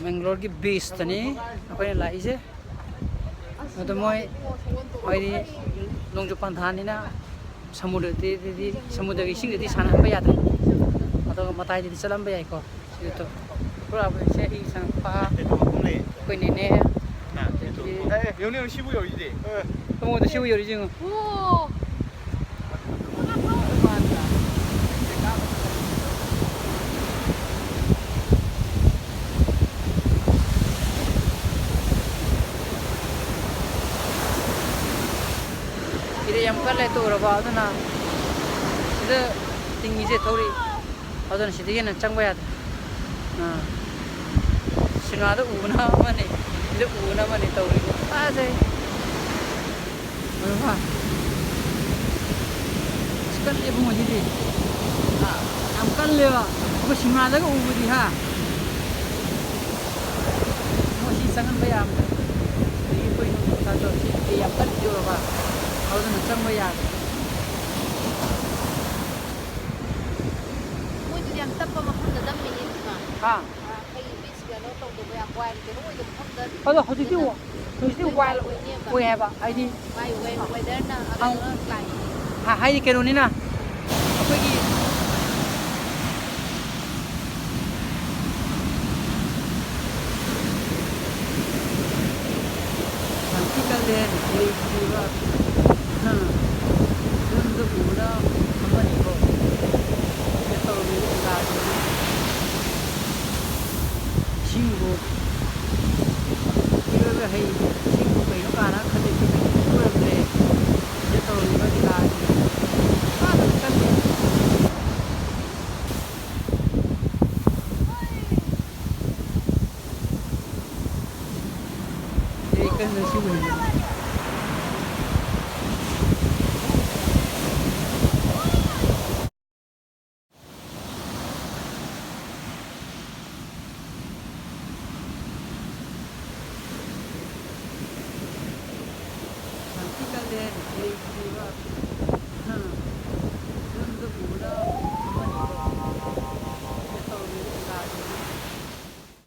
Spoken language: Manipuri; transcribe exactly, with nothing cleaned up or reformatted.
ꯃꯦꯡꯒ꯭ꯂꯣꯔꯒꯤ ꯕꯤꯁꯇꯅꯤ ꯑꯩꯈꯣꯏꯅ ꯂꯥꯛꯏꯁꯦ꯫ ꯑꯗꯣ ꯃꯣꯏ, ꯍꯥꯏꯗꯤ, ꯅꯣꯡꯖꯨ ꯄꯟꯊꯥꯅꯤꯅ ꯁꯃꯨꯗ꯭ꯔꯗꯤ, ꯁꯃꯨꯗ꯭ꯔꯒꯤ ꯏꯁꯤꯡꯗꯗꯤ ꯁꯥꯟꯅꯍꯟꯕ ꯌꯥꯗ꯭ꯔꯦ꯫ ꯑꯗꯨꯒ ꯃꯇꯥꯏꯗꯗꯤ ꯆꯠꯍꯟꯕ ꯌꯥꯏꯀꯣ꯫ ꯁꯤꯗ ꯄꯨꯔꯥ ꯑꯩꯈꯣꯏ ꯏꯆꯦ, ꯑꯩ ꯏꯆꯥꯅꯨꯄꯥ, ꯑꯩꯈꯣꯏ ꯅꯦꯅꯦ, ꯑꯗꯒꯤ ꯑꯦ, ꯌꯦꯡꯉꯨ, ꯌꯦꯡꯉꯨ, ꯁꯤꯕꯨ ꯌꯧꯔꯤꯁꯤꯗꯤ꯫ ꯊꯃꯣꯏꯗ ꯁꯤꯕꯨ ꯌꯧꯔꯤꯁꯤ ꯌꯦꯡꯉꯨ꯫ ꯏꯔꯩ ꯌꯥꯝ ꯀꯜꯂꯦ ꯇꯨꯔꯕ, ꯑꯗꯨꯅ ꯁꯤꯗ ꯇꯤꯡꯉꯤꯁꯦ ꯊꯧꯔꯤ꯫ ꯑꯗꯨꯅ ꯁꯤꯗꯒꯤ ꯍꯦꯟꯅ ꯆꯪꯕ ꯌꯥꯗ꯭ꯔꯦ꯫ ꯑꯥ꯫ ꯁꯤꯅꯦꯃꯥꯗ ꯎꯕꯅ ꯑꯃꯅꯤ, ꯁꯤꯗ ꯎꯕꯅ ꯑꯃꯅꯤ ꯇꯧꯔꯤꯕ꯫ ꯐꯖꯩ꯫ ꯎꯔꯕ? ꯑꯁ, ꯀꯜꯂꯦ ꯏꯕꯨꯡꯉꯣ ꯁꯤꯗꯤ꯫ ꯌꯥꯝ ꯀꯜꯂꯦꯕ꯫ ꯑꯩꯈꯣꯏ ꯁꯤꯅꯦꯃꯥꯗꯒ ꯎꯕꯗꯤ ꯍꯥ꯫ ꯃꯣꯏ ꯁꯤ ꯆꯪꯍꯟꯕ ꯌꯥꯔꯝꯗ꯭ꯔꯦ꯫ ꯑꯗꯒꯤ ꯑꯩꯈꯣꯏ ꯅꯣꯡꯖꯨ ꯄꯟꯊꯥ ꯇꯧꯔꯤꯁꯦ ꯌꯥꯝ ꯀꯟꯅ ꯌꯧꯔꯕ꯫ ꯑꯗꯨꯅ ꯆꯪꯕ ꯌꯥꯗ꯭ꯔꯦ꯫ ꯃꯣꯏꯗꯨꯗꯤ ꯌꯥꯝ ꯇꯞꯄ ꯃꯐꯝꯗ ꯅꯝꯃꯤꯅꯦ, ꯏꯃꯥ꯫ ꯍꯥ? ꯑꯥ, ꯑꯩꯈꯣꯏꯒꯤ ꯕꯤꯆ ꯀꯩꯅꯣ ꯇꯧꯗꯕ ꯌꯥꯝ ꯋꯥꯏꯜ ꯀꯩꯅꯣ ꯑꯣꯏꯗꯕ ꯃꯐꯝꯗ ꯑꯗꯣ ꯍꯧꯖꯤꯛꯇꯤ ꯅꯝ-, ꯋꯥ-, ꯍꯧꯖꯤꯛꯇꯤ ꯍꯧꯖꯤꯛꯇꯤ ꯋꯥꯏꯜ ꯋꯥꯏꯜ ꯑꯣꯏꯅꯦꯕ꯫ ꯑꯣꯏ ꯍꯥꯏꯕ, ꯍꯥꯏꯗꯤ ꯃꯥꯏ ꯋꯦ-, ꯋꯦꯗꯔꯅ ꯑꯪ꯫ ꯑꯗꯨꯗꯨꯅ ꯀ꯭ꯂꯥꯏꯃꯦꯠ꯫ ꯍꯥ-, ꯍꯥꯏꯗꯤ ꯀꯩꯅꯣꯅꯤꯅ ꯑꯩꯈꯣꯏꯒꯤ ꯌꯥꯝ ꯊꯤ ꯀꯜꯂꯦ, ꯂꯩꯇ꯭ꯔꯤꯕ꯫ ꯍꯥ, ꯐꯤꯂꯝꯗ ꯎꯕꯅ ꯑꯃꯅꯤꯀꯣ꯫ ꯁꯤꯗ ꯇꯧꯔꯝꯃꯤꯕ ꯂꯤꯂꯥꯁꯤꯡꯁꯦ꯫ ꯏꯁꯤꯡꯕꯨ ꯏꯔꯣꯏꯕ ꯍꯩ, ꯏꯁꯤꯡꯕꯨ ꯀꯩꯅꯣ ꯀꯥꯏꯅ ꯈꯜꯂꯤꯁꯦ ꯀꯩꯁꯨ ꯑꯣꯏꯔꯝꯗ꯭ꯔꯦ꯫ ꯁꯤꯗ ꯇꯧꯔꯝꯃꯤꯕ ꯂꯤꯂꯥꯁꯤꯡꯁꯦ ꯐꯖꯅ ꯀꯜꯂꯤ꯫